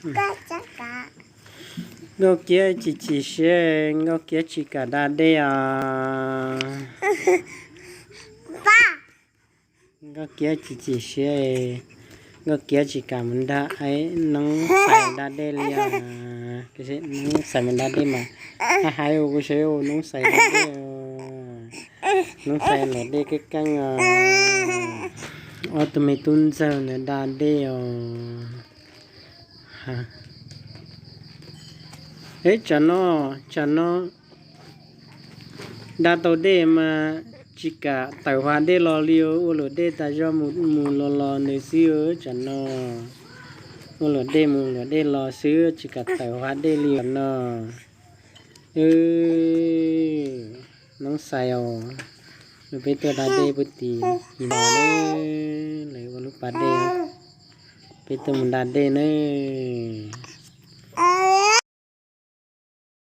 Nkauj Kiab chim chim siab, Nkauj Kiab tsis kam da dej os. Nkauj Kiab chim chim siab, Nkauj Kiab tsis kam mus da, Noob Xais da dej li os. Noob Xais mus da dej mas hais hais kuv saib Noob Xais da dej. Noob Xais luam dej keeb keeb os. Ob tug me tub ntxawg ntawd da dej os. Eb, tsam no, tsam no da tau dej mas tsis kam tawm hav dej los li os, ua luam dej tas zog mus mus los los nws xwb. Tsam no ua luam dej mus luam dej los xwb, tsis kam tawm hav dej li os no. Noob Xais os, peb tuaj da dej puag tim no, lawv ua lub pas dej, peb tuaj mus da dej nawb.